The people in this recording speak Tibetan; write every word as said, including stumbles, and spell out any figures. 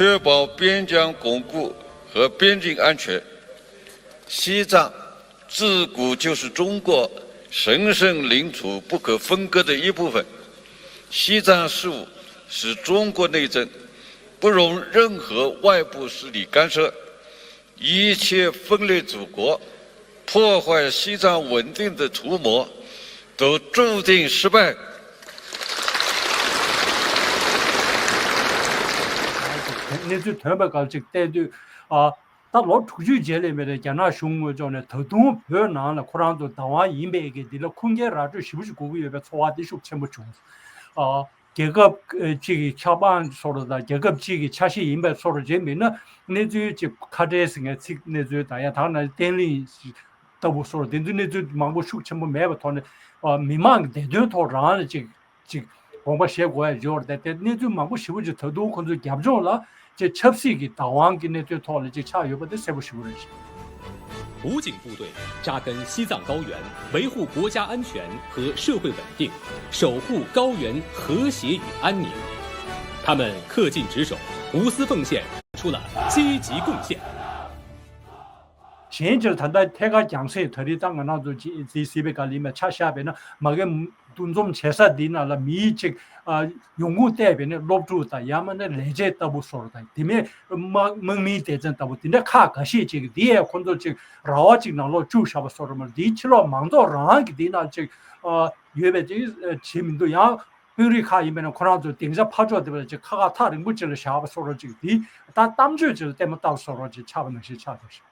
确保边疆巩固和边境安全。西藏自古就是中国神圣领土不可分割的一部分，西藏事务是中国内政，不容任何外部势力干涉。一切分裂祖国、破坏西藏稳定的图谋，都注定失败。གནས་ཚུལ་ཐོན་པ་ག་ཅིག་བལྟས་དུས། ཨ། ད་ལོ་དྲུག་ཅུའི་རྗེས་ལ་མེད་པའི་རྒྱ་ནག་གཞུང་ངོས་ཕྱོགས་ནས་ད་དུང་བོད་ནང་ལ་ཁོ་རང་ཚོ་བདག་དབང་ཡིན་པའི་གི་འདི་ལ་ཁུངས་སྐྱེལ་ར་སྤྲོད་ཞེ་པོ་ཞིག་དགོས་ཀྱི་ཡོད་པའི་ཚོར་བ་དེ་ཤུགས་ཆེན་པོ་བྱུང་། ཨ། རྒྱལ་ཁབ་ཅིག་གི་ཆགས་འབངས་བཟོ་འདྲ་དང་རྒྱལ་ཁབ་ཅིག་གི་ཆ་ཤས་ཡིན་པའི་བཟོ་འདྲ་བྱས་མིན་ན། གནས་ཚུལ་ཅིག་ཁ་བྲལ་ཟེར་མཁན་ཚིག་གནས་ཚུལ་དང་ཡང་དག་ན་བརྟན་ལྷིང་ལྟ་བུ་བཟོ་འདྲ་དེ་ཚོའི་གནས་ཚུལ་མང་པོ་ཤུགས་ཆེན་པོ་མེད་པའི་ཐོག་ནས། ཨ། མི་མང་གི་བདེ་དོན་ཐོག་རང་ལ་ཅིག་ཅིག་དགོངས་པ་བཞེས་དགོས་ཡ་ཡོད་རེད་དེ། གནས་ཚུལ་མང་པོ་ཞེ་པོ་ཅིག་ད་དུང་ཁོ་ཚོའི་རྒྱབ་ལྗོངས་ལ་ཅིག་ཆབ་སྲིད་ཀྱི་བདག་དབང་གི་གནས་ཚུལ་ཐོག་ལ་ཅིག་ཆགས་ཡོད་པ་དེ་གསལ་པོ་ཞེ་པོ་རེད།武警部队扎根西藏高原，维护国家安全和社会稳定，守护高原和谐与安宁。他们恪尽职守，无私奉献，出了积极贡献。 གཞན་ཅིག་ད་ལྟ་ཐད་ཀར་རྒྱང་སྲིང་ད་རེས་ད་ང་རང་ཚོ་ཅིག་ཟི་སི་པའི་ག་ལི་མ་ཆ་བཞག་པས་ན་མ་གི་འདུ་འཛོམས་བྱེད་ས་འདི་ནང་ལ་མིའི་ཅིག་ཨ་ཡོང་ཁུངས་བལྟས་པས་ན་སློབ་ཕྲུག་དང་ཡང་མིན་ན་ལས་བྱེད་ལྟ་བུ་བཟོ་འདྲ་དང་དེ་མིན་དམག་དམག་མིའི་སྡེ་ཚན་ལྟ་བུ་དེ་འདྲ་ཁག་འགའ་ཤས་ཅིག་འདི་ཡས་ཁོ་ཚོ་ཅིག་ར་བ་ཅིག་ནང་ལོགས་བཅུག་བཞག་པ་བཟོ་འདྲ་མ་རེད། འདིའི་ཕྱི་ལོགས་མང་ཚོགས་རང་གི་འདི་ནང་ཅིག་ཨ་ཡོད་པའི་ཅིག་བྱེད་མི་འདུག་ཡང་དཔོན་རིགས་ཁག་ཡིན་པས་ན་ཁོ་རང་ཚོ་སྡིངས་ཆ་ཕར་ཕྱོགས་དེ་བ་ཅིག་ཁ་ཁ་ཐག་རིང་པོ་ཅིག་ལ་བཞག་པ་བཟོ་འདྲ་ཅིག་འདི་ད་གཏམ་བརྗོད་ཅིག་ལ་ལྟད་མོ་ལྟ་བུ་བཟོ་འདྲ་ཅིག་ཆགས་པ་ནང་བཞིན་ཆགས་འདུག་ཞིང་།